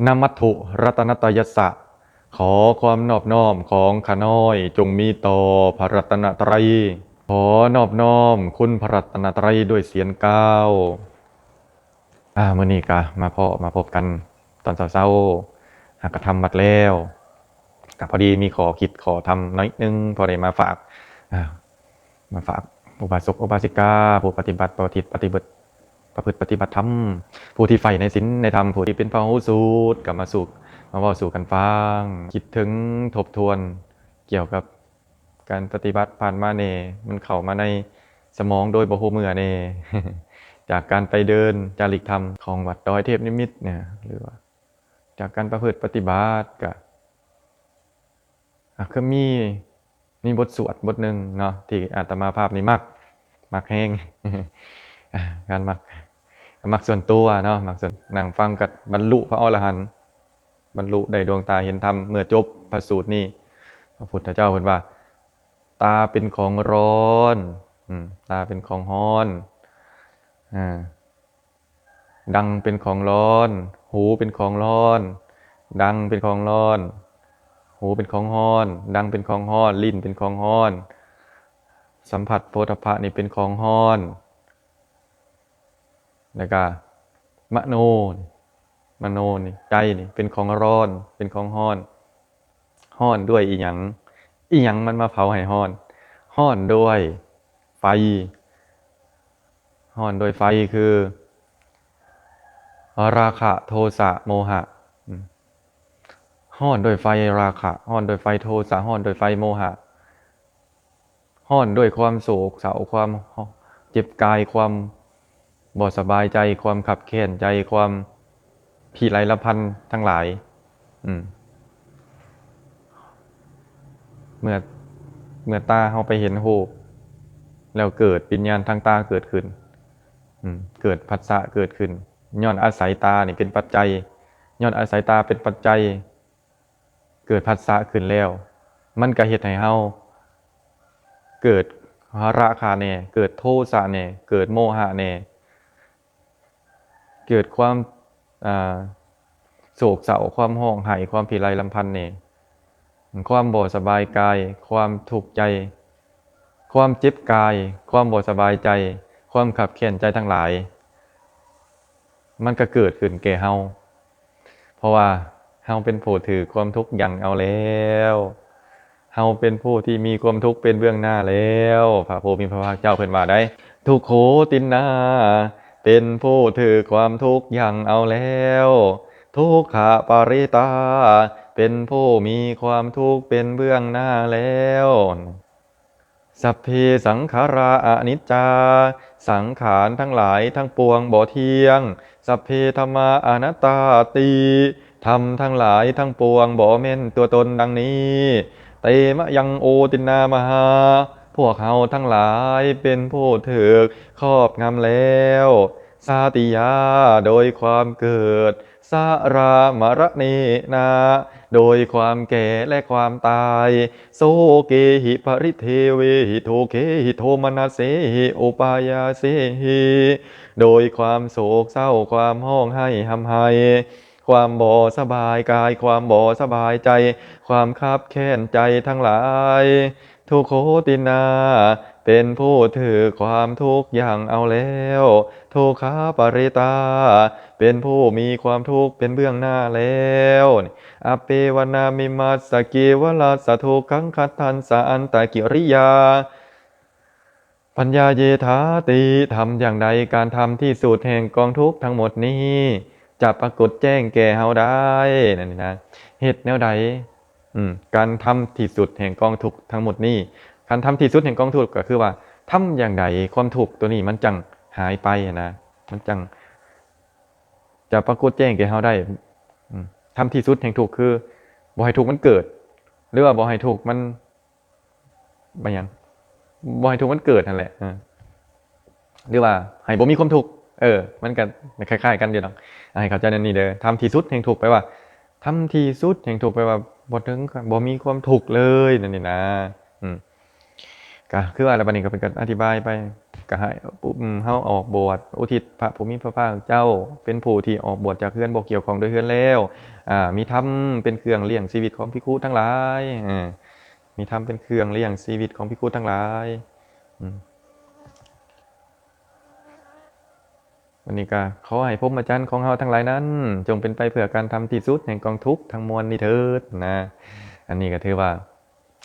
ນະມັດຖຸລັດຕະນະຕະຍັດສະ ຂໍຄວາມນອບນ້ອມຂອງຂ້ານ້ອຍຈົ່ງມີຕໍ່ພະລັດຕະນະໄຕ. ຂໍນອບນ້ອມຄຸນພະລັດຕະນະໄຕດ້ວຍສຽງກ່າວ. ອາ ມື້ນີ້ກະມາພໍ້ມາພົບກັນຕອນເຊົ້າໆ ຫາກະທຳວັດແລ້ວ ກະພໍດີມີຂໍ້ຄິດຂໍ້ທຳໜ້ອຍໜຶ່ງ ພໍໄດ້ມາຝາກ ອາ ມາຝາກອຸບາສົກອຸບາສິກາ ຜູ້ປະຕິບັດປະຕິ ປະຕິບັດ ປະພຶດປະຕິບັດທຳ ຜູ້ທີ່ໃຝ່ໃນສິນໃນທຳ ຜູ້ທີ່ເປັນພະຫູສູດ ກະມາສູ່ ມາເວົ້າສູ່ກັນຟັງ. ຄິດເຖິງທົບທວນກ່ຽວກັບການປະຕິບັດຜ່ານມາແດ່ ມັນເຂົ້າມາໃນສະໝອງໂດຍບໍ່ຮູ້ເມື່ອແດ່ ຈາກການໄປເດີນຈາລິກທຳຂອງວັດດອຍເທບນິມິດເນຍ ຫຼືວ່າຈາກການປະພຶດປະຕິບັດ ກະ ອາ ຄືມີ ມີບົດສວດບົດໜຶ່ງເນາະ ທີ່ອາດຕະມາພາບນີ້ມັກ ມັກແຮງ ການມັກ ມັກສ່ວນຕົວເນາະ ມັກສ່ວນ ນັ່ງຟັງກະບັນລຸພະອໍລະຫັນ ບັນລຸໄດ້ດວງຕາເຫັນທຳ. ເມື່ອຈົບພະສູດນີ້ ພະພຸດທະເຈົ້າເພິ່ນວ່າ ຕາເປັນຂອງຮ້ອນ ອາ ຕາເປັນຂອງຮ້ອນ ອາ ດັງເປັນຂອງຮ້ອນ ຫູເປັນຂອງຮ້ອນ ດັງເປັນຂອງຮ້ອນ ຫູເປັນຂອງຮ້ອນ ດັງເປັນຂອງຮ້ອນ ລີ້ນເປັນຂອງຮ້ອນ ສຳຜັດໂພດຖະພະນີ້ເປັນຂອງຮ້ອນ ແລ້ວກະມະໂນ ມະໂນນີ້ ໃຈນີ້ເປັນຂອງຮ້ອນ ເປັນຂອງຮ້ອນ. ຮ້ອນດ້ວຍອີ່ຫຍັງ? ອີ່ຫຍັງມັນມາເຜົາໃຫ້ຮ້ອນ? ຮ້ອນດ້ວຍໄຟ ຮ້ອນດ້ວຍໄຟຄື ລາຄະ ໂທສະ ໂມຫະ ອືມ ຮ້ອນດ້ວຍໄຟລາຄະ ຮ້ອນດ້ວຍໄຟໂທສະ ຮ້ອນດ້ວຍໄຟໂມຫະ ຮ້ອນດ້ວຍຄວາມໂສກເສົ້າ ຄວາມເຈັບກາຍ ຄວາມບໍ່ສະບາຍໃຈ ຄວາມຄັບແຄ້ນໃຈ ຄວາມພິໄລລຳພັນທັງຫຼາຍ. ອືມ ເມື່ອ ເມື່ອຕາເຮົາໄປເຫັນຮູບ ແລ້ວເກີດວິນຍານທາງຕາເກີດຂຶ້ນ ອືມ ເກີດພັດສະເກີດຂຶ້ນ ຍ້ອນອາໄສຕານີ້ເປັນປັດໄຈ ຍ້ອນອາໄສຕາເປັນປັດໄຈ ເກີດພັດສະຂຶ້ນແລ້ວ ມັນກະເຮັດໃຫ້ເຮົາເກີດລາຄະແດ່ ເກີດໂທສະແດ່ ເກີດໂມຫະແດ່ ເກີດຄວາມ ອາ ໂສກເສົ້າ ຄວາມຮ້ອງໄຫ້ ຄວາມພິໄລລຳພັນແດ່ ຄວາມບໍ່ສະບາຍກາຍ ຄວາມທຸກໃຈ ຄວາມເຈັບກາຍ ຄວາມບໍ່ສະບາຍໃຈ ຄວາມຄັບແຄ້ນໃຈທັງຫຼາຍ ມັນກະເກີດຂຶ້ນແກ່ເຮົາ ເພາະວ່າເຮົາເປັນຜູ້ຖືກຄວາມທຸກຢັ້ງເອົາແລ້ວ ເຮົາເປັນຜູ້ທີ່ມີຄວາມທຸກເປັນເບື້ອງໜ້າແລ້ວ. ພະຜູ້ມີພະພາກເຈົ້າເພິ່ນວ່າໄດ໋ ທຸກໂຂຕິນນາ ເປັນຜູ້ຖືກຄວາມທຸກຢັ້ງເອົາແລ້ວ ທຸກຂະປະລິຕາ ເປັນຜູ້ມີຄວາມທຸກເປັນເບື້ອງໜ້າແລ້ວ. ສັບເພສັງຂາຣາອະນິດຈາ ສັງຂານທັງຫຼາຍທັງປວງບໍ່ທ່ຽງ ສັບເພທຳມາອະນັດຕາຕິ ທຳທັງຫຼາຍທັງປວງບໍ່ແມ່ນຕົວຕົນ ດັ່ງນີ້ ເຕມະຍັງໂອຕິນນາມະຫາ ພວກເຮົາທັງຫຼາຍເປັນຜູ້ຖືກຄອບງຳແລ້ວ ຊາຕິຍາ ໂດຍຄວາມເກີດ ຊະລາມະລະເນນະ ໂດຍຄວາມແກ່ແລະຄວາມຕາຍ ໂສເກຫິປະລິເທເວຫິ ທຸກເຂຫິໂທມະນັດເສຫິ ອຸປາຍາເສຫິ ໂດຍຄວາມໂສກເສົ້າ ຄວາມຮ້ອງໄຫ້ຮ່ຳໄຫ້ ຄວາມບໍ່ສະບາຍກາຍ ຄວາມບໍ່ສະບາຍໃຈ ຄວາມຄັບແຄ້ນໃຈທັງຫຼາຍ ທຸກໂຂຕິນນາ ເປັນຜູ້ຖືກຄວາມທຸກຢັ້ງເອົາແລ້ວ ທຸກຂະປະລິຕາ ເປັນຜູ້ມີຄວາມທຸກເປັນເບື້ອງໜ້າແລ້ວ ອະເປວະນາມິມັດສະເກວະລັດສະທຸກຂັງຂັດທັນສະອັນຕະກິລິຍາ ປັນຍາເຢທາຕິ ທຳຢ່າງໃດການທຳທີ່ສຸດແຫ່ງກອງທຸກທັງໝົດນີ້ ຈະປາກົດແຈ້ງແກ່ເຮົາໄດ້ ນັ້ນນະ ເຮັດແນວໃດ ອືມ ການທຳທີ່ສຸດແຫ່ງກອງທຸກທັງໝົດນີ້ ການທຳທີ່ສຸດແຫ່ງກອງທຸກກະຄືວ່າ ທຳຢ່າງໃດຄວາມທຸກໂຕນີ້ມັນຈັ່ງຫາຍໄປຫັ້ນນະ ມັນຈັ່ງຈະປາກົດແຈ້ງແກ່ເຮົາໄດ້ ອືມ ທຳທີ່ສຸດແຫ່ງທຸກຄື ບໍ່ໃຫ້ທຸກມັນເກີດ ຫຼືວ່າບໍ່ໃຫ້ທຸກມັນ ບໍ່ຫຍັງ ບໍ່ໃຫ້ທຸກມັນເກີດຫັ້ນແຫຼະ ເອີ ຫຼືວ່າໃຫ້ບໍ່ມີຄວາມທຸກ ເອີ ມັນກະຄ້າຍໆກັນຢູ່ດອກ ໃຫ້ເຂົ້າໃຈແນວນີ້ເດີ ທຳທີ່ສຸດແຫ່ງທຸກ ແປວ່າ ທຳທີ່ສຸດແຫ່ງທຸກ ແປວ່າບໍ່ເຖິງ ບໍ່ມີຄວາມທຸກເລີຍ ນັ້ນນີ້ນະ ອືມ ກະຄືວ່າແລ້ວ ບາດນີ້ກະເພິ່ນກະອະທິບາຍໄປ ກໍໃຫ້ ອືມ ເຮົາອອກບວດ ອຸທິດພະຜູ້ມີພະພາກເຈົ້າ ເປັນຜູ້ທີ່ອອກບວດຈາກເຮືອນ ບໍ່ກ່ຽວຂ້ອງດ້ວຍເຮືອນແລ້ວ. ອາ ມີທຳເປັນເຄື່ອງລ້ຽງຊີວິດຂອງພິກຂຸທັງຫຼາຍ. ເອີ ມີທຳເປັນເຄື່ອງລ້ຽງຊີວິດຂອງພິກຂຸທັງຫຼາຍ. ອືມ ວັນນີ້ກໍຂໍໃຫ້ພົມມະຈັນຂອງເຮົາທັງຫລາຍນັ້ນ ຈົ່ງເປັນໄປເພື່ອການທຳທີ່ສຸດແຫ່ງກອງທຸກທັງມວນນີ້ເທີດນະ. ອັນນີ້ກໍຖືວ່າ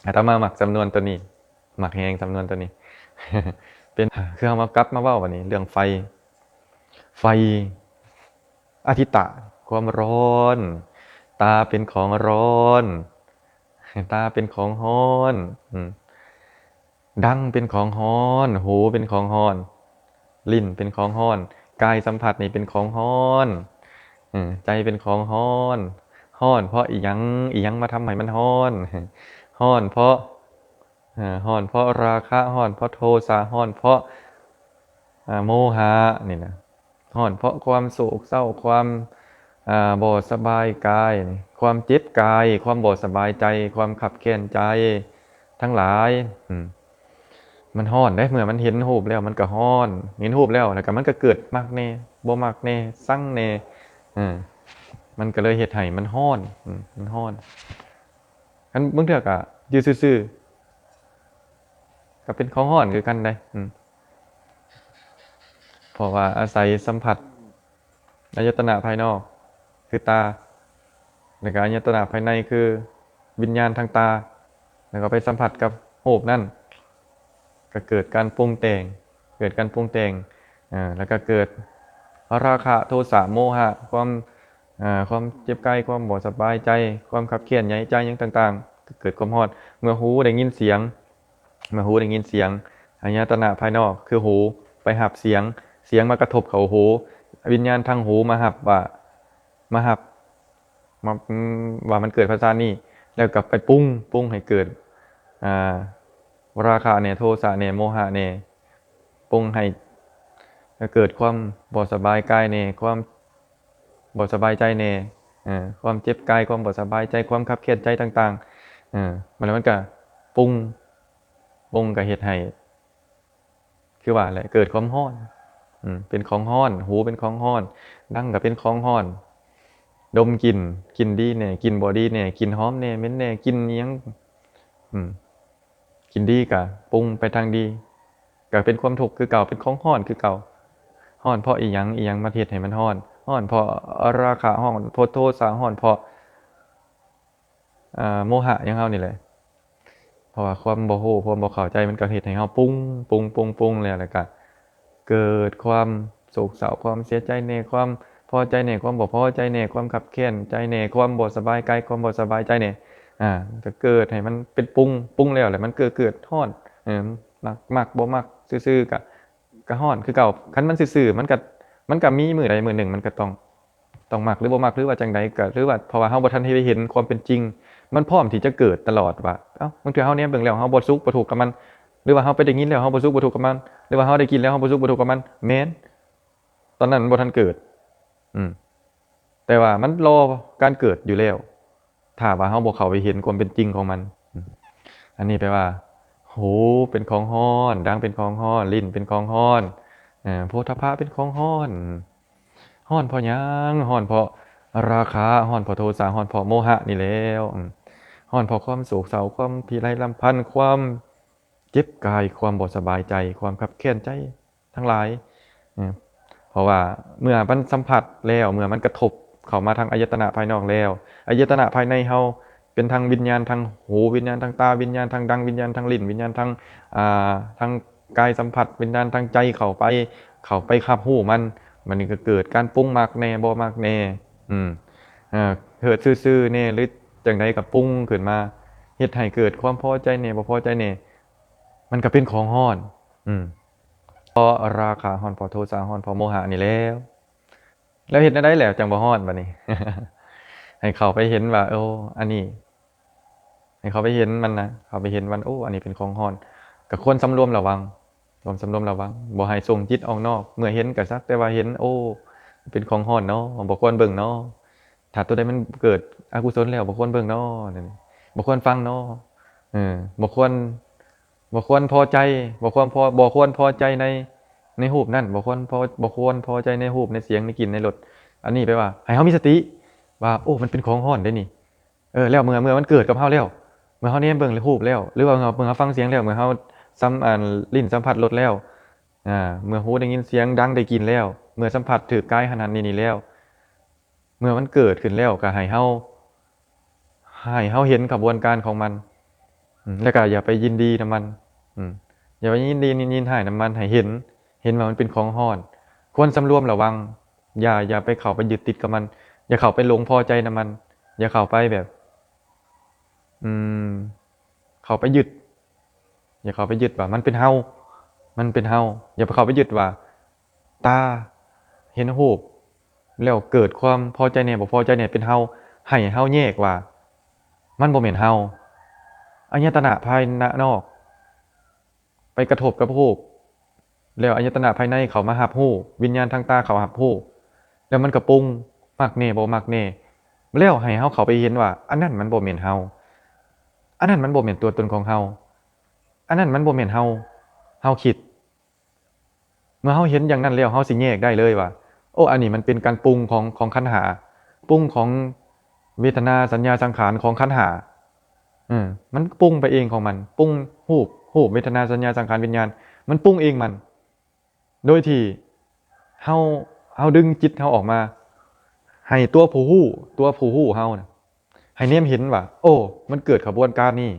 ອາດຕະມາມັກສຳນວນໂຕນີ້ ມັກແຮງສຳນວນໂຕນີ້ ເປັນ ຄືເຮົາມາກັບມາເວົ້າບັດນີ້ ເລື່ອງໄຟ ໄຟ ອະທິຕະ ຄວາມຮ້ອນ ຕາເປັນຂອງຮ້ອນ ຕາເປັນຂອງຮ້ອນ ອືມ ດັງເປັນຂອງຮ້ອນ ຫູເປັນຂອງຮ້ອນ ລີ້ນເປັນຂອງຮ້ອນ ກາຍສຳຜັດນີ້ເປັນຂອງຮ້ອນ ເອີ ໃຈເປັນຂອງຮ້ອນ ຮ້ອນເພາະອີ່ຫຍັງ? ອີ່ຫຍັງມາທຳໃຫ້ມັນຮ້ອນ? ຮ້ອນເພາະ ເອີ ຮ້ອນເພາະລາຄະ ຮ້ອນເພາະໂທສະ ຮ້ອນເພາະ ອາ ໂມຫະນີ້ນະ ຮ້ອນເພາະຄວາມໂສກເສົ້າ ຄວາມ ອາ ບໍ່ສະບາຍກາຍ ຄວາມເຈັບກາຍ ຄວາມບໍ່ສະບາຍໃຈ ຄວາມຄັບແຄ້ນໃຈທັງຫຼາຍ. ອືມ ມັນຮ້ອນເດ້ ເມື່ອມັນເຫັນຮູບແລ້ວ ມັນກໍຮ້ອນ ເຫັນຮູບແລ້ວ ແລ້ວກໍມັນກໍເກີດມັກແດ່ ບໍ່ມັກແດ່ ຊັງແດ່ ເອີ ມັນກໍເລີຍເຮັດໃຫ້ມັນຮ້ອນ ອືມ ມັນຮ້ອນ. ຄັນບາງເທື່ອກໍຢູ່ຊື່ໆ ກໍເປັນຂອງຮ້ອນຄືກັນເດ້ ອືມ ເພາະວ່າອາໄສສຳຜັດອາຍະຕະນະພາຍນອກ ຄືຕາ ແລ້ວກໍອາຍະຕະນະພາຍໃນ ຄືວິນຍານທາງຕາ ແລ້ວກໍໄປສຳຜັດກັບຮູບນັ້ນ ກໍເກີດການປຸງແຕ່ງ ເກີດການປຸງແຕ່ງ ເອີ ແລ້ວກໍເກີດລາຄະ ໂທສະ ໂມຫະ ຄວາມ ເອີ ຄວາມເຈັບກາຍ ຄວາມບໍ່ສະບາຍໃຈ ຄວາມຄັບແຄ້ນໃຫຍ່ໃຈຫຍັງຕ່າງໆ ກໍເກີດຄວາມຮ້ອນ. ເມື່ອຫູໄດ້ຍິນສຽງ ເມື່ອຫູໄດ້ຍິນສຽງ ອາຍະຕະນະພາຍນອກຄືຫູໄປຮັບສຽງ ສຽງມາກະທົບເຂົ້າຫູ ວິນຍານທາງຫູມາຮັບວ່າ ມາຮັບ ມາ ອືມ ວ່າມັນເກີດພາສານີ້ ແລ້ວກໍໄປປຸງ ປຸງໃຫ້ເກີດ ອາ ລາຄະແດ່ ໂທສະແດ່ ໂມຫະແດ່ ປຸງໃຫ້ເກີດຄວາມບໍ່ສະບາຍກາຍແດ່ ຄວາມບໍ່ສະບາຍໃຈແດ່ ເອີ ຄວາມເຈັບກາຍ ຄວາມບໍ່ສະບາຍໃຈ ຄວາມຄັບແຄ້ນໃຈຕ່າງໆ ເອີ ມັນ ແລ້ວມັນກໍປຸງ ປຸງກໍເຮັດໃຫ້ ຄືວ່າແຫຼະ ເກີດຄວາມຮ້ອນ ອືມ ເປັນຂອງຮ້ອນ ຫູເປັນຂອງຮ້ອນ ດັງກໍເປັນຂອງຮ້ອນ ດົມກິ່ນ ກິ່ນດີແດ່ ກິ່ນບໍ່ດີແດ່ ກິ່ນຫອມແດ່ ເໝັນແດ່ ກິ່ນອີ່ຫຍັງ ອືມ ກິ່ນດີກໍປຸງໄປທາງດີ ກໍເປັນຄວາມທຸກຄືເກົ່າ ເປັນຂອງຮ້ອນຄືເກົ່າ. ຮ້ອນເພາະອີ່ຫຍັງ? ອີ່ຫຍັງມາເຮັດໃຫ້ມັນຮ້ອນ? ຮ້ອນເພາະລາຄະ ຮ້ອນເພາະໂທສະ ຮ້ອນເພາະ ອາ ໂມຫະຫຍັງເຮົານີ້ແຫຼະ ເພາະວ່າຄວາມບໍ່ຮູ້ ຄວາມບໍ່ເຂົ້າໃຈ ມັນກໍເຮັດໃຫ້ເຮົາປຸງ ປຸງ ປຸງ ປຸງ ແລ້ວ ແລ້ວກໍເກີດຄວາມໂສກເສົ້າ ຄວາມເສຍໃຈແດ່ ຄວາມພໍໃຈແດ່ ຄວາມບໍ່ພໍໃຈແດ່ ຄວາມຄັບແຄ້ນໃຈແດ່ ຄວາມບໍ່ສະບາຍກາຍ ຄວາມບໍ່ສະບາຍໃຈແດ່ ອາ ກໍເກີດໃຫ້ມັນເປັນປຸງ ປຸງແລ້ວ ແລ້ວມັນເກີດ ເກີດຮ້ອນ ເອີ ມັກ ມັກ ບໍ່ມັກ ຊື່ໆ ກໍ ກໍຮ້ອນຄືເກົ່າ. ຄັນມັນຊື່ໆ ມັນກໍ ມັນກໍມີມື້ໃດມື້ໜຶ່ງ ມັນກໍຕ້ອງ ຕ້ອງມັກ ຫຼື ບໍ່ມັກ ຫຼື ວ່າຈັ່ງໃດ ກໍ ຫຼື ວ່າ ເພາະວ່າເຮົາບໍ່ທັນໄດ້ເຫັນຄວາມເປັນຈິງ ມັນພ້ອມທີ່ຈະເກີດຕະຫຼອດວ່າ ເອົ້າ ບາງເທື່ອເຮົາແນມເບິ່ງແລ້ວ ເຮົາບໍ່ສຸກບໍ່ທຸກກັບມັນ ຫຼື ວ່າເຮົາໄປໄດ້ຍິນແລ້ວ ເຮົາບໍ່ສຸກບໍ່ທຸກກັບມັນ ຫຼື ວ່າເຮົາໄດ້ກິນແລ້ວ ເຮົາບໍ່ສຸກບໍ່ທຸກກັບມັນ ແມ່ນ ຕອນນັ້ນມັນບໍ່ທັນເກີດ ອືມ ແຕ່ວ່າມັນລໍການເກີດຢູ່ແລ້ວ ຖ້າວ່າເຮົາບໍ່ເຂົ້າໄປເຫັນຄວາມເປັນຈິງຂອງມັນ. ອັນນີ້ແປວ່າ ຫູເປັນຂອງຮ້ອນ, ດັງເປັນຂອງຮ້ອນ, ລີ້ນເປັນຂອງຮ້ອນ, ເອີ ໂຜດຖະພະເປັນຂອງຮ້ອນ. ຮ້ອນເພາະຫຍັງ? ຮ້ອນເພາະລາຄະ, ຮ້ອນເພາະໂທສະ, ຮ້ອນເພາະໂມຫະນີ້ແລ້ວ. ອືມ ຮ້ອນເພາະຄວາມໂສກເສົ້າ, ຄວາມພິໄລລຳພັນ, ຄວາມເຈັບກາຍ, ຄວາມບໍ່ສະບາຍໃຈ, ຄວາມຄັບແຄ້ນໃຈ. ທັງຫຼາຍ ເອີ ເພາະວ່າເມື່ອມັນສຳຜັດແລ້ວ ເມື່ອມັນກະທົບເຂົ້າມາທາງອາຍະຕະນະພາຍນອກແລ້ວ ອາຍະຕະນະພາຍໃນເຮົາເປັນທັງວິນຍານທາງຫູ, ວິນຍານທາງຕາ, ວິນຍານທາງດັງ, ວິນຍານທາງລີ້ນ, ວິນຍານທາງ ອ່າ ທາງກາຍສຳຜັດ, ວິນຍານທາງໃຈເຂົ້າໄປ ເຂົ້າໄປຮັບຮູ້ມັນ ມັນກໍເກີດການປຸງມັກແດ່ ບໍ່ມັກແດ່ ອືມ ເອີ ເກີດຊື່ໆແດ່ ຫຼື ຈັ່ງໃດກໍປຸງຂຶ້ນມາ ເຮັດໃຫ້ເກີດຄວາມພໍໃຈແດ່ ບໍ່ພໍໃຈແດ່ ມັນກໍເປັນຂອງຮ້ອນ ອືມ ເພາະລາຄະຮ້ອນ ເພາະໂທສະຮ້ອນ ເພາະໂມຫະນີ້ແຫຼ້ວ. ແລ້ວເຮັດແນວໃດແລ້ວຈັ່ງບໍ່ຮ້ອນບາດນີ້? ໃຫ້ເຂົ້າໄປເຫັນວ່າ ໂອ້ ອັນນີ້ ໃຫ້ເຂົ້າໄປເຫັນມັນນະ ເຂົ້າໄປເຫັນມັນ ໂອ້ ອັນນີ້ເປັນຂອງຮ້ອນ ກໍຄວນສຳລວມລະວັງ ຄວນສຳລວມລະວັງ ບໍ່ໃຫ້ສົ່ງຈິດອອກນອກ ເມື່ອເຫັນກໍສັກແຕ່ວ່າເຫັນ ໂອ້ ເປັນຂອງຮ້ອນເນາະ ບໍ່ຄວນເບິ່ງເນາະ ຖ້າຕົວໃດມັນເກີດອະກຸສົນແລ້ວ ບໍ່ຄວນເບິ່ງເນາະ ນັ້ນ ບໍ່ຄວນຟັງເນາະ ເອີ ບໍ່ຄວນ ບໍ່ຄວນພໍໃຈ ບໍ່ຄວນພໍ ບໍ່ຄວນພໍໃຈໃນ ໃນຮູບນັ້ນ ບໍ່ຄວນພໍ ບໍ່ຄວນພໍໃຈໃນຮູບ ໃນສຽງ ໃນກິ່ນ ໃນລົດ. ອັນນີ້ແປວ່າໃຫ້ເຮົາມີສະຕິວ່າ ໂອ້ ມັນເປັນຂອງຮ້ອນເດ້ນີ້. ເອີ ແລ້ວເມື່ອ ເມື່ອມັນເກີດກັບເຮົາແລ້ວ ເມື່ອເຮົາແນມເບິ່ງຮູບແລ້ວ ຫຼືວ່າເມື່ອເຮົາຟັງສຽງແລ້ວ ເມື່ອເຮົາສຳ ອັນ ລີ້ນສຳຜັດລົດແລ້ວ ອາ ເມື່ອຫູໄດ້ຍິນສຽງດັງ ໄດ້ກິ່ນແລ້ວ ເມື່ອສຳຜັດຖືກກາຍຫັ້ນໆນີ້ໆແລ້ວ ເມື່ອມັນເກີດຂຶ້ນແລ້ວ ກໍໃຫ້ເຮົາ ໃຫ້ເຮົາເຫັນຂະບວນການຂອງມັນ ອາ ແລ້ວກໍຢ່າໄປຍິນດີນຳມັນ ອາ ຢ່າໄປຍິນດີຍິນຮ້າຍນຳມັນ ໃຫ້ເຫັນ ເຫັນວ່າມັນເປັນຂອງຮ້ອນ. ຄວນສຳລວມລະວັງ ຢ່າ ຢ່າໄປເຂົ້າໄປຍຶດຕິດກັບມັນ ຢ່າເຂົ້າໄປຫຼົງພໍໃຈນຳມັນ ຢ່າເຂົ້າໄປແບບ ອືມ ເຂົ້າໄປຍຶດ ຢ່າເຂົ້າໄປຍຶດວ່າມັນເປັນເຮົາ ມັນເປັນເຮົາ. ຢ່າໄປເຂົ້າໄປຍຶດວ່າ ຕາເຫັນຮູບແລ້ວເກີດຄວາມພໍໃຈແດ່ ບໍ່ພໍໃຈແດ່ ເປັນເຮົາ. ໃຫ້ເຮົາແຍກວ່າມັນບໍ່ແມ່ນເຮົາ. ອາຍະຕະນະພາຍນະ ນອກ ໄປກະທົບກັບຮູບ ແລ້ວອາຍະຕະນະພາຍໃນເຂົ້າມາຮັບຮູ້ ວິນຍານທາງຕາເຂົ້າຮັບຮູ້ ແລ້ວມັນກໍປຸງ ມັກແດ່ ບໍ່ມັກແດ່ ແລ້ວໃຫ້ເຮົາເຂົ້າໄປເຫັນວ່າ ອັນນັ້ນມັນບໍ່ແມ່ນເຮົາ ອັນນັ້ນມັນບໍ່ແມ່ນຕົວຕົນຂອງເຮົາ ອັນນັ້ນມັນບໍ່ແມ່ນເຮົາ ເຮົາຄິດ. ເມື່ອເຮົາເຫັນຢ່າງນັ້ນແລ້ວ ເຮົາຊິແຍກໄດ້ເລີຍວ່າ ໂອ້ ອັນນີ້ມັນເປັນການປຸງຂອງ ຂອງຂັນຫ້າ ປຸງຂອງເວທະນາ ສັນຍາ ສັງຂານ ຂອງຂັນຫ້າ ເອີ ມັນປຸງໄປເອງຂອງມັນ ປຸງຮູບ ຮູບ ເວທະນາ ສັນຍາ ສັງຂານ ວິນຍານ ມັນປຸງເອງມັນ ໂດຍທີ່ເຮົາ ເຮົາດຶງຈິດເຮົາອອກມາ ໃຫ້ຕົວຜູ້ຮູ້ ຕົວຜູ້ຮູ້ເຮົານະ ໃຫ້ແນມເຫັນວ່າ ໂອ້ ມັນເກີດຂະບວນການນີ້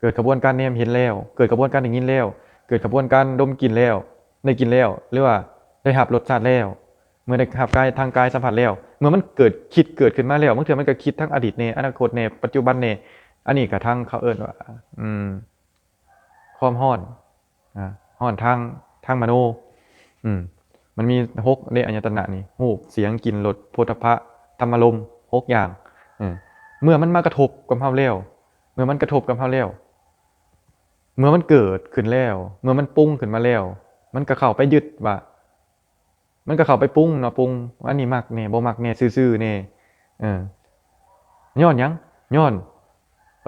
ເກີດຂະບວນການແນມເຫັນແລ້ວ ເກີດຂະບວນການໄດ້ຍິນແລ້ວ ເກີດຂະບວນການດົມກິ່ນແລ້ວ ໄດ້ກິ່ນແລ້ວ ຫຼືວ່າໄດ້ຮັບລົດຊາດແລ້ວ ເມື່ອໄດ້ຮັບກາຍ ທາງກາຍສຳຜັດແລ້ວ ເມື່ອມັນເກີດ ຄິດເກີດຂຶ້ນມາແລ້ວ ບາງເທື່ອມັນກໍຄິດທັງອະດີດແດ່ ອະນາຄົດແດ່ ປັດຈຸບັນແດ່ ອັນນີ້ກໍທາງເຂົາເອີ້ນວ່າ ອືມ ຄວາມຮ້ອນ ອາ ຮ້ອນທາງ ທາງມະໂນ ອືມ ມັນມີຫົກເດ້ ອາຍະຕະນະນີ້ ຮູບ ສຽງ ກິ່ນ ລົດ ໂຜດຖະພະ ທຳມາລົມ ຫົກຢ່າງ ເອີ ເມື່ອມັນມາກະທົບກັບເຮົາແລ້ວ ເມື່ອມັນກະທົບກັບເຮົາແລ້ວ ເມື່ອມັນເກີດຂຶ້ນແລ້ວ ເມື່ອມັນປຸງຂຶ້ນມາແລ້ວ ມັນກໍເຂົ້າໄປຍຶດວ່າ ມັນກໍເຂົ້າໄປປຸງເນາະ ປຸງ ອັນນີ້ມັກແດ່ ບໍ່ມັກແດ່ ຊື່ໆແດ່ ເອີ ຍ້ອນຫຍັງ? ຍ້ອນ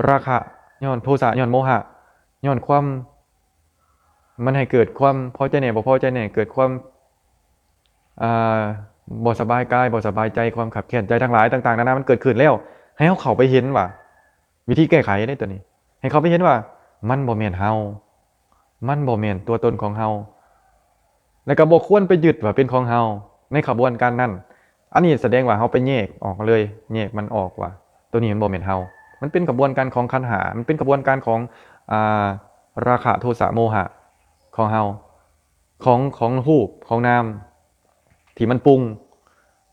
ລາຄະ ຍ້ອນໂທສະ ຍ້ອນໂມຫະ ຍ້ອນຄວາມ ມັນໃຫ້ເກີດຄວາມພໍໃຈແດ່ ບໍ່ພໍໃຈແດ່ ເກີດຄວາມ ອ່າ ບໍ່ສະບາຍກາຍ ບໍ່ສະບາຍໃຈ ຄວາມຄັບແຄ້ນໃຈ ທັງຫຼາຍຕ່າງໆນານາ ມັນເກີດຂຶ້ນແລ້ວ ໃຫ້ເຮົາເຂົ້າໄປເຫັນວ່າ ວິທີແກ້ໄຂເດ້ຕົວນີ້ ໃຫ້ເຂົາໄປເຫັນວ່າມັນບໍ່ແມ່ນເຮົາ ມັນບໍ່ແມ່ນຕົວຕົນຂອງເຮົາ ແລະກໍບໍ່ຄວນໄປຍຶດວ່າເປັນຂອງເຮົາໃນຂະບວນການນັ້ນ. ອັນນີ້ສະແດງວ່າເຮົາໄປແຍກອອກເລີຍ ແຍກມັນອອກວ່າໂຕນີ້ມັນບໍ່ແມ່ນເຮົາ ມັນເປັນຂະບວນການຂອງຂັນຫ້າ ມັນເປັນຂະບວນການຂອງ ອ່າ ລາຄະ ໂທສະ ໂມຫະຂອງເຮົາ ຂອງ ຂອງຮູບ ຂອງນາມ ທີ່ມັນປຸງ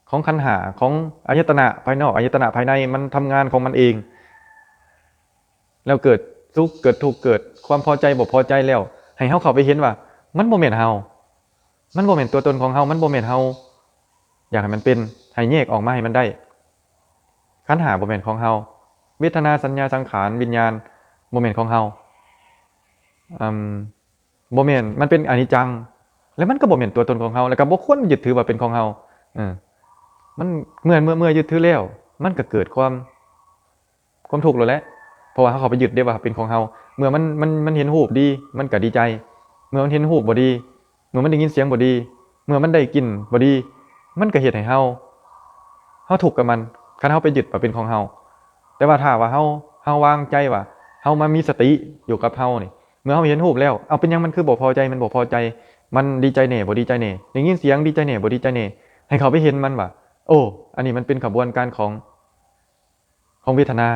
ຂອງຂັນຫ້າ ຂອງອາຍະຕະນະພາຍນອກ ອາຍະຕະນະພາຍໃນ ມັນທຳງານຂອງມັນເອງ ແລ້ວເກີດສຸກເກີດທຸກ ເກີດຄວາມພໍໃຈບໍ່ພໍໃຈແລ້ວ ໃຫ້ເຮົາເຂົ້າໄປເຫັນວ່າມັນບໍ່ແມ່ນເຮົາ ມັນບໍ່ແມ່ນຕົວຕົນຂອງເຮົາ ມັນບໍ່ແມ່ນເຮົາ ຢາກໃຫ້ມັນເປັນ ໃຫ້ແຍກອອກມາໃຫ້ມັນໄດ້ ຂັນຫ້າບໍ່ແມ່ນຂອງເຮົາ ເວທະນາ ສັນຍາ ສັງຂານ ວິນຍານ ບໍ່ແມ່ນຂອງເຮົາ ອືມ ບໍ່ແມ່ນ ມັນເປັນອະນິດຈັງ ແລະມັນກໍບໍ່ແມ່ນຕົວຕົນຂອງເຮົາ ແລະກໍບໍ່ຄວນຍຶດຖືວ່າເປັນຂອງເຮົາ ເອີ ມັນ ເມື່ອ ເມື່ອ ເມື່ອຍຶດຖືແລ້ວ ມັນກໍເກີດຄວາມ ຄວາມທຸກໂລດແຫຼະ ເພາະວ່າເຮົາເຂົ້າໄປຍຶດເດ້ວ່າເປັນຂອງເຮົາ ເມື່ອມັນ ມັນ ມັນເຫັນຮູບດີ ມັນກໍດີໃຈ ເມື່ອມັນເຫັນຮູບບໍ່ດີ ເມື່ອມັນໄດ້ຍິນສຽງບໍ່ດີ ເມື່ອມັນໄດ້ກິ່ນບໍ່ດີ ມັນກໍເຮັດໃຫ້ເຮົາ ເຮົາທຸກກັບມັນ ຄັນເຮົາໄປຍຶດວ່າເປັນຂອງເຮົາ. ແຕ່ວ່າຖ້າວ່າເຮົາ ເຮົາວາງໃຈວ່າ ເຮົາມາມີສະຕິຢູ່ກັບເຮົານີ້ ເມື່ອເຮົາເຫັນຮູບແລ້ວ ເອົາ ເປັນຫຍັງມັນຄືບໍ່ພໍໃຈ ມັນບໍ່ພໍໃຈ ມັນດີໃຈແດ່ ບໍ່ດີໃຈແດ່ ໄດ້ຍິນສຽງ ດີໃຈແດ່ ບໍ່ດີໃຈແດ່ ໃຫ້ເຂົ້າໄປເຫັນມັນວ່າ ໂອ້ ອັນນີ້ມັນເປັນຂະບວນການຂອງ ຂອງເວທະນາ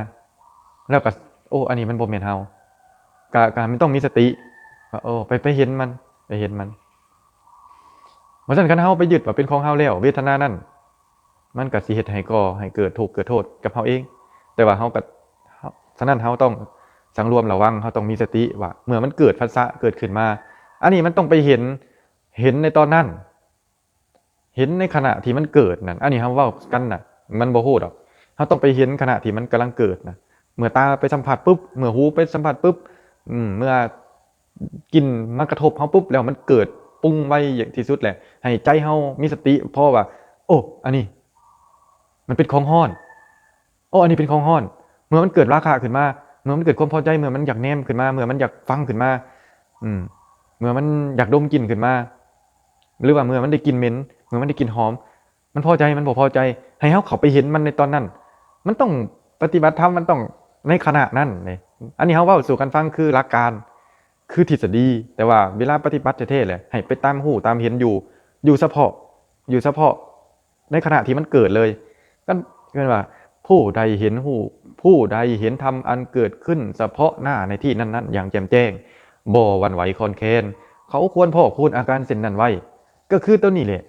ແລ້ວກໍ ໂອ້ ອັນນີ້ມັນບໍ່ແມ່ນເຮົາ ກະ ກະມັນຕ້ອງມີສະຕິວ່າ ໂອ້ ໄປ ໄປເຫັນມັນ ໄປເຫັນມັນ. ບໍ່ຊັ້ນຄັນເຮົາໄປຍຶດວ່າເປັນຂອງເຮົາແລ້ວ ເວທະນານັ້ນ ມັນກໍຊິເຮັດໃຫ້ກໍ່ໃຫ້ເກີດທຸກເກີດໂທດກັບເຮົາເອງ. ແຕ່ວ່າເຮົາກໍ ສະນັ້ນເຮົາຕ້ອງສັງລວມລະວັງ ເຮົາຕ້ອງມີສະຕິວ່າ ເມື່ອມັນເກີດພັດສະເກີດຂຶ້ນມາ ອັນນີ້ມັນຕ້ອງໄປເຫັນ ເຫັນໃນຕອນນັ້ນ ເຫັນໃນຂະນະທີ່ມັນເກີດນັ້ນ ອັນນີ້ເຮົາເວົ້າກັນນະ ມັນບໍ່ຮູ້ດອກ ເຮົາຕ້ອງໄປເຫັນຂະນະທີ່ມັນກຳລັງເກີດນະ ເມື່ອຕາໄປສຳຜັດປຶບ ເມື່ອຫູໄປສຳຜັດປຶບ ອືມ ເມື່ອກິ່ນມາກະທົບເຮົາປຶບ ແລ້ວມັນເກີດປຸງໄວທີ່ສຸດແຫຼະ ໃຫ້ໃຈເຮົາມີສະຕິພໍວ່າ ໂອ້ ອັນນີ້ມັນເປັນຂອງຮ້ອນ ໂອ້ ອັນນີ້ເປັນຂອງຮ້ອນ ເມື່ອມັນເກີດລາຄະຂຶ້ນມາ ເມື່ອມັນເກີດຄວາມພໍໃຈ ເມື່ອມັນຢາກແນມຂຶ້ນມາ ເມື່ອມັນຢາກຟັງຂຶ້ນມາ ອືມ ເມື່ອມັນຢາກດົມກິ່ນຂຶ້ນມາ ຫຼືວ່າເມື່ອມັນໄດ້ກິ່ນເໝັນ, ເມື່ອມັນໄດ້ກິ່ນຫອມ, ມັນພໍໃຈ ມັນບໍ່ພໍໃຈ, ໃຫ້ເຮົາເຂົ້າໄປເຫັນມັນໃນຕອນນັ້ນ. ມັນຕ້ອງປະຕິບັດທຳ, ມັນຕ້ອງໃນຂະນະນັ້ນເດ້. ອັນນີ້ເຮົາເວົ້າສູ່ກັນຟັງ ຄືຫຼັກການ, ຄືທິດສະດີ, ແຕ່ວ່າເວລາປະຕິບັດແທ້ໆແຫຼະ ໃຫ້ໄປຕາມຮູ້ຕາມເຫັນຢູ່, ຢູ່ສະເພາະ, ຢູ່ສະເພາະໃນຂະນະທີ່ມັນເກີດເລີຍ. ກັນ ເອີ້ນວ່າ ຜູ້ใดเห็นรูป ผู้ใดเห็นธรรมอันเกิดขึ้นเฉพาะหน้าในที่นั้นๆ อย่างแจ่มแจ้ง บ่หวั่นไหวคลอนแคลน เขาควรพอกพูนอาการเช่นนั้นไว้ ກໍຄືໂຕນີ້ແຫຼະ.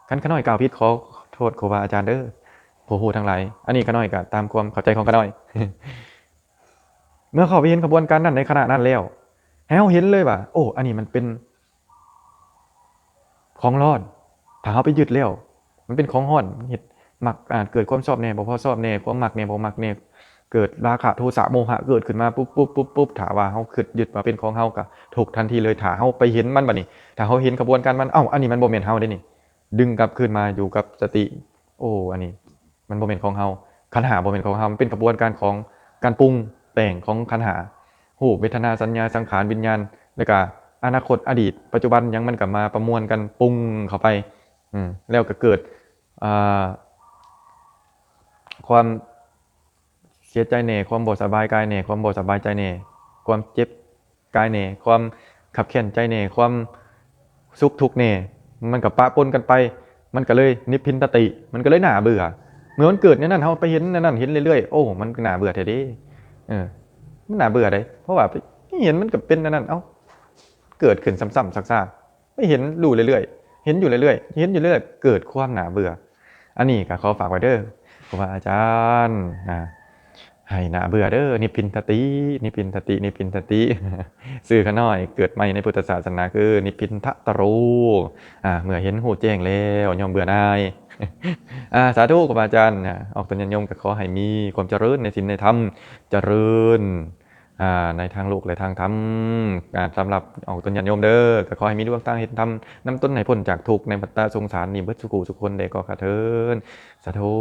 ຄັນຂ້ານ້ອຍກ່າວຜິດ ຂໍໂທດຄູບາອາຈານເດີ້ ຜູ້ຮູ້ທັງຫຼາຍ. ອັນນີ້ຂ້ານ້ອຍກໍຕາມຄວາມເຂົ້າໃຈຂອງຂ້ານ້ອຍ. ເມື່ອເຂົ້າໄປເຫັນຂະບວນການນັ້ນໃນຂະນະນັ້ນແລ້ວ ໃຫ້ເຮົາເຫັນເລີຍວ່າ ໂອ້ ອັນນີ້ມັນເປັນຂອງຮ້ອນ. ຖ້າເຮົາໄປຍຶດແລ້ວ ມັນເປັນຂອງຮ້ອນ, ເຮັດມັກ ອາ ເກີດຄວາມຊອບແດ່ ບໍ່ພໍຊອບແດ່, ຄວາມມັກແດ່ ບໍ່ມັກແດ່, ເກີດລາຄະ ໂທສະ ໂມຫະ ເກີດຂຶ້ນມາປຸບໆໆໆ. ຖ້າວ່າເຮົາຄິດຍຶດວ່າເປັນຂອງເຮົາ ກໍທຸກທັນທີເລີຍ. ຖ້າເຮົາໄປເຫັນມັນບັດນີ້, ຖ້າເຮົາເຫັນຂະບວນການມັນ, ເອົ້າ ອັນນີ້ມັນບໍ່ແມ່ນເຮົາເດ້ນີ້, ດຶງກັບຄືນມາຢູ່ກັບສະຕິ. ໂອ້ ອັນນີ້ ມັນບໍ່ແມ່ນຂອງເຮົາ, ຂັນຫ້າບໍ່ແມ່ນຂອງເຮົາ, ມັນເປັນຂະບວນການຂອງການປຸງແຕ່ງຂອງຂັນຫ້າ, ຮູບ, ເວທະນາ, ສັນຍາ, ສັງຂານ, ວິນຍານ, ແລ້ວກະອະນາຄົດ, ອະດີດ, ປັດຈຸບັນ, ຫຍັງມັນກະມາປະມວນກັນປຸງເຂົ້າໄປ, ອືມ ແລ້ວກະເກີດ ອ່າ ຄວາມເສຍໃຈແດ່, ຄວາມບໍ່ສະບາຍກາຍແດ່, ຄວາມບໍ່ສະບາຍໃຈແດ່, ຄວາມເຈັບ ກາຍແດ່, ຄວາມຄັບແຄ້ນໃຈແດ່, ຄວາມສຸກທຸກແດ່, ມັນກໍປະປົນກັນໄປ, ມັນກໍເລີຍນິບພິນທະຕິ, ມັນກໍເລີຍໜ້າເບື່ອ. ເມື່ອມັນເກີດແນວນັ້ນ, ເຮົາໄປເຫັນແນວນັ້ນ, ເຫັນເລື້ອຍໆ, ໂອ້ ມັນໜ້າເບື່ອແທ້ເດ້. ເອີ ມັນໜ້າເບື່ອເດ້, ເພາະວ່າໄປເຫັນມັນກໍເປັນແນວນັ້ນ, ເອົ້າ ເກີດຂຶ້ນຊ້ຳໆຊາກໆ, ໄປເຫັນ ຮູ້ເລື້ອຍໆ, ເຫັນຢູ່ເລື້ອຍໆ, ເຫັນຢູ່ເລື້ອຍໆ, ເກີດຄວາມໜ້າເບື່ອ. ອັນນີ້ກໍຂໍຝາກໄວ້ເດີ້ ຄູບາອາຈານນະ, ໃຫ້ໜ້າເບື່ອເດີ້, ນິບພິນທະຕິ, ນິບພິນທະຕິ, ນິບພິນທະຕິ. ຊື່ຂ້ານ້ອຍເກີດໃໝ່ໃນພຸດທະສາສະໜາຄືນິບພິນທະຕະໂລ. ອາ ເມື່ອເຫັນຮູ້ແຈ້ງແລ້ວ ຍອມເບື່ອໜ່າຍ. ອາ ສາທຸ ຄູບາອາຈານ. ອາ ອອກຕົນຍາດໂຍມກໍຂໍໃຫ້ມີຄວາມຈະເລີນໃນສິນໃນທຳ, ຈະເລີນ ອາ ໃນທາງໂລກ ແລະ ທາງທຳ. ອາ ສຳລັບອອກຕົນຍາດໂຍມເດີ້ ກໍຂໍໃຫ້ມີດວງຕາເຫັນທຳ, ນຳຕົນໃຫ້ພົ້ນຈາກທຸກໃນວັດຕະສົງສານນີ້ເບິດສູ່ຜູ້ສູ່ຄົນແດ່ກໍຂ້າເທີ້ນ. ສາທຸ.